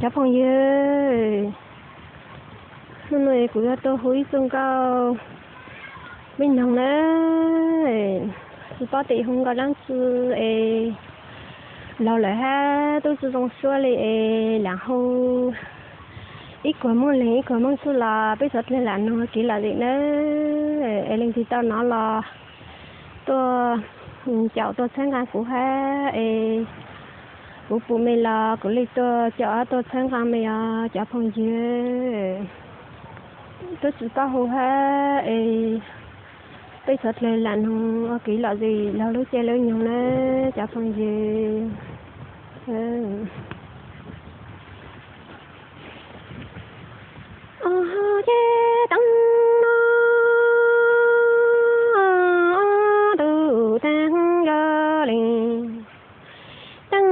Cov phooj ywg, hnub no kuv yuav tuaj hu ib txoj nkauj me noog na. Tsis paub tias hu nkauj dab tsi es laus lawm hab tub tsis zoo suab li es lam hu ib kuag Moob Leeg ib kuag Moob Xub los peb txhua tus lam noog kev lom zem na. Es leej twg tau hnov los tuaj caum tuaj txhawb nqa kuv hab es kuv pum me los kuv li tuaj caum tuaj txhawb nqa me os cov phooj ywg. Tub tsis paub hu hab es peb txhua tus lam noog ua kev lom zem laug lub caij lub nyoog na cov phooj ywg. Ob ceg teeb no, ob tug teeb yog leej teeb,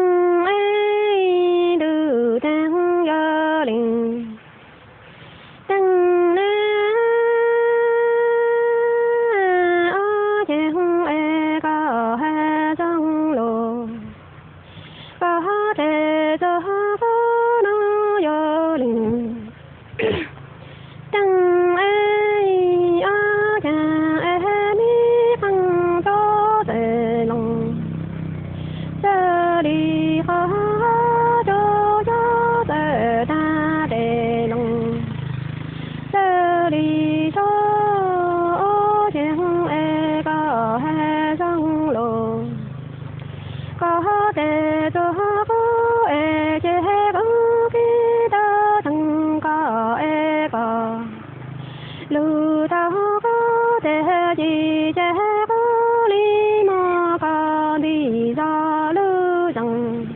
ib tug teeb yog leej teeb na. Ob ceg es koj hab zoo lug, koj tes txug kuv no yog leej teeb es, ob ceg es mi qeej txuj txawm loos, xws li qhov cua yuav txawm tag tes loos, xws li xyov ob ceg es koj hab zoo lug, koj tes txug kuv es ces kuv khib tau theej koj es koj lug tau kuv tes ci ces kuv li muab koj nti zog lub zeeg,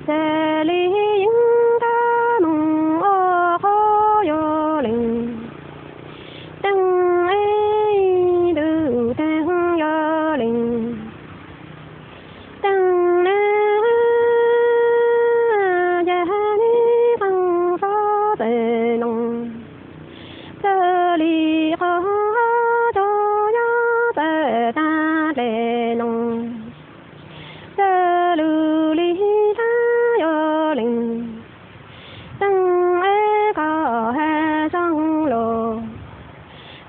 xws li yeej kab moog ua qhov yuav leej teeb es, ib tug teeb yog leej teeb na. Ces mi qeej txuj txawm loos, xws li qhov cua yuav txawm tag tes loos, xws li xyov ob ceg es koj hab zoo lug,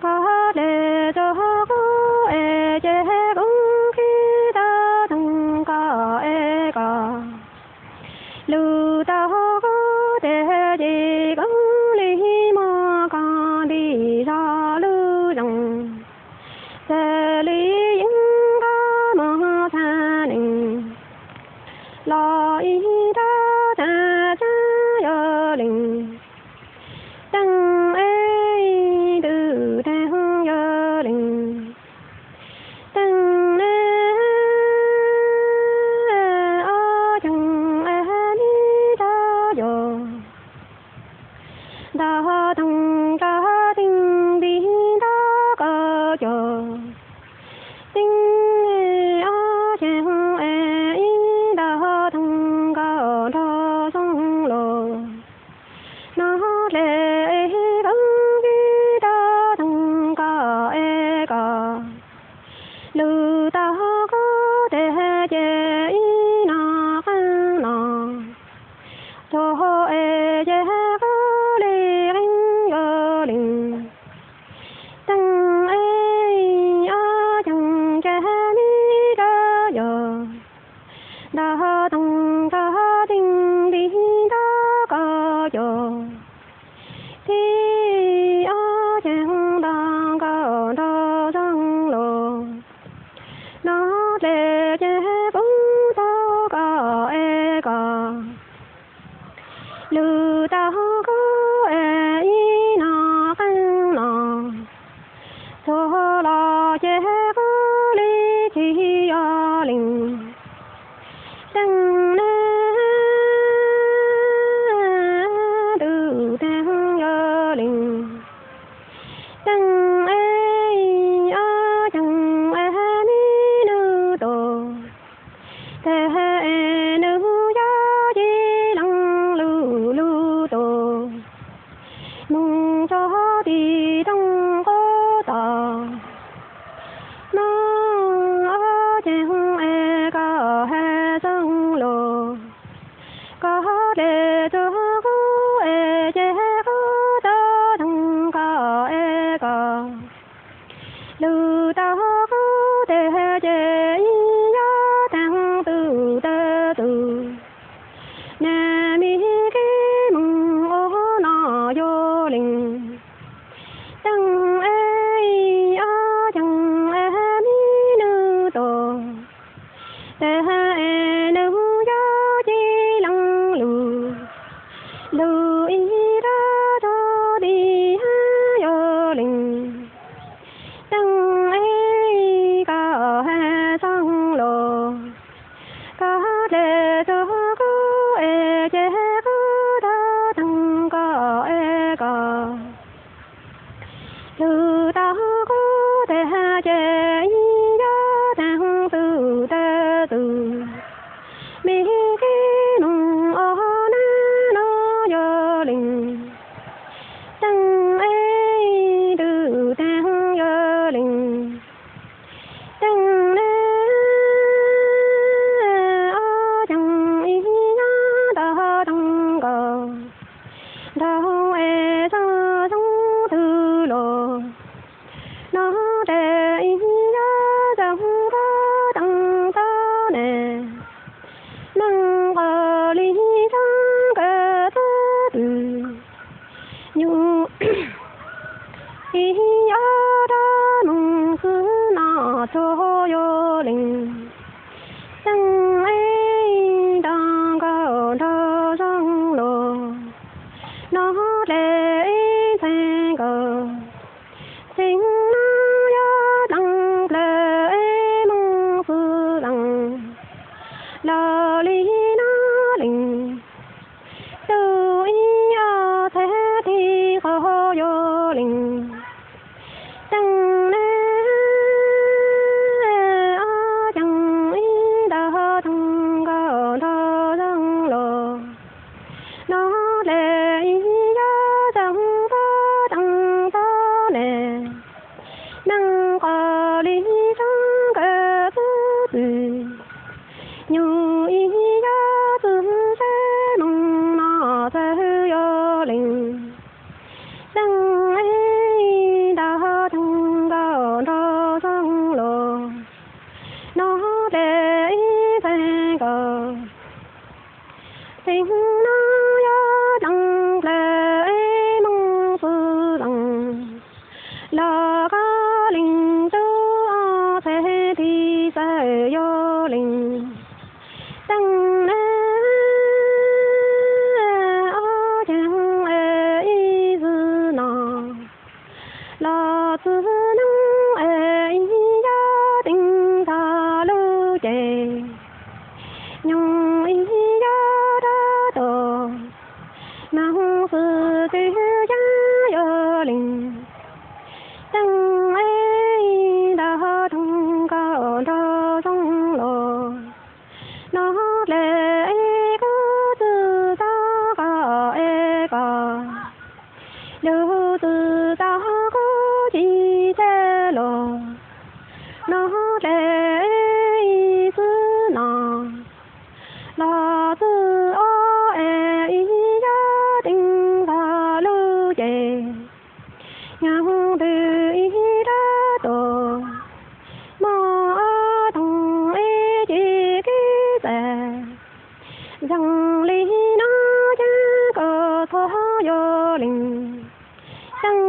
koj tes txug kuv es ces kuv li muab koj nti zog lub zeeg, xws li yeej kab moog ua qhov yuav leej teeb es, ib tug teeb yog leej teeb, koj tes txug kuv es ces kuv khib tau theej koj es koj lug tau kuv tes ci ces kuv li muab koj nti zog lub zeeg, xws li yeej kab moog txhaj neeg los ib tug teeb yog leej teeb es, ib tug teeb yog leej teeb na. Ob ceg es mi tau yog ntau theej rau teeb nti ntau koj cov teeb, ob ceg es ib ntau theej koj nrog zoo lug, no dlej es kuv khib tau theej koj es koj lug tau kuv tes ces ib no qeej no, txug es ces kuv li qeej yuav leej teeb es, ob ceg ces mi tau yog ntau theej rau teeb nti ntau koj cov teeb, ob ceg ntau koj nrog zoo lug, no dlej ces kuv txug koj es koj lug tau kuv es ib no qeej no, txug los ces kuv li tsis yog leej teeb na. Ib tug teeb yog leej teeb es, ob ceg es mi nug tus tes es nug yog ci leej lug lug tus moog txug tim rooj qub tod, no ob ceg es Tus tau qub tag ces ib yob taag tus tawg tus, nag mi kev moog ua noj yuav lees. Teej es ib ob ceeg es mi nwg tus, tag es nwg yuav ci leej lug, lug ib rab tug ti hab yuav lees. Teej es koj has xoo lug, koj dlej tug qub es ces qub tau teeg koj es koj. Lug tau qub tag ces ib yob taag tus tawg tus, me kev moog ua naj nub yuav lees. Teej es ntws taag yuav lees. Teej es ob ceeg ib yob tau toog nkaus, nraug es xoo xoo twg los, nov dlej ib yob xoo pob teej tau ne, neeg qos li xyoob kawg txwb pwm, nyuj ib yob rov moog xwb noj txhua yuav lees. Teej es nrov nkaus nraug zoo los, nov dlej ib ntxhee nkaus, txheej no yuav dlees plawg es moog xwb lees. Los li no lees, tug ib ob txhais tig qhov yuav lees. Teej es ob ceeg ib tau toog nkaus nraug zoo los, nov dlej ib yob xoo pob teej tau ne, neeg qos li xyoob kawg txwb pwm, nyuj ib yob txwv saib moog noj txhua yuav lees. Teej es ntau toog nkaus nraug zoo los, nov dlej ib ntxhee nkaus, txheej no yuav dlees plawg es moog xwb lees. Los koj lees tug ob txhais tig txawm yuav lees. Teej es ob ceeg es ib txwv no, los txwv neeg es ib yob teeb txog lub ces, nyoog ib yob rov tuaj, neeg xwb txwv cav yuav lees. Teej es ntau toog nkaus nraug zoo los, nov dlej es kub txwv tau koj es koj, lug txwv tau kub ci txhab los, nov dlej es ib txwv no, los txwv ob es ib yob teeb txog lub ces, nyoog twg ib rov tuaj, muaj ob toog es ci kev txawm, zeeg li no cav koj txhua yuav lees. Teej